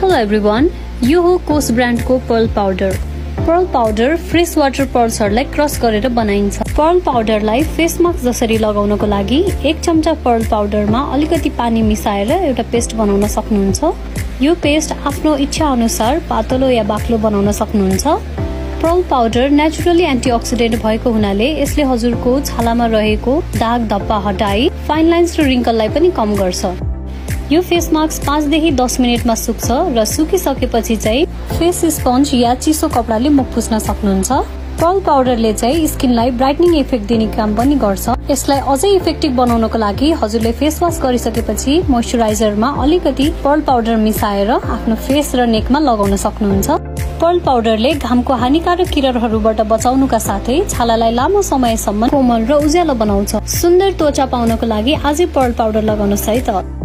Hello everyone, यो हो कोस ब्रान्डको pearl powder. Pearl powder fresh water पर्ल्सहरूलाई क्रस गरेर बनाइन्छ। पर्ल पाउडरलाई फेस मास्क जसरी लगाउनको लागि 1 चम्चा पर्ल पाउडरमा अलिकति पानी मिसाएर एउटा पेस्ट बनाउन सक्नुहुन्छ। यो पेस्ट आफ्नो इच्छा अनुसार पातलो या बाक्लो बनाउन सक्नुहुन्छ। पर्ल पाउडर नेचुरली एन्टिअक्सिडेन्ट भएको हुनाले यसले हजुरको छालामा रहेको दाग धब्बा हटाई फाइन लाइन्स र रिङ्कललाई पनि कम गर्छ। यो फेस मास्क 5 देखि 10 मिनेटमा सुक्छ र सुकिसकेपछि चाहिँ फेस स्पन्ज या चिसो कपडाले मुख पुस्न सक्नुहुन्छ। पर्ल पाउडरले चाहिँ स्किनलाई ब्राइटनिङ इफेक्ट दिने काम पनि गर्छ। यसलाई अझै इफेक्टिभ बनाउनको लागि हजुरले फेस वास गरिसकेपछि मोइस्चराइजरमा अलिकति पर्ल पाउडर मिसाएर आफ्नो फेस र नेकमा लगाउन सक्नुहुन्छ। पर्ल पाउडरले घामको हानिकारक किरणहरूबाट बचाउनुका साथै छालालाई लामो समयसम्म कोमल र उज्यालो बनाउँछ। सुन्दर त्वचा पाउनको लागि आजै पर्ल पाउडर लगाउनुहोस् है त।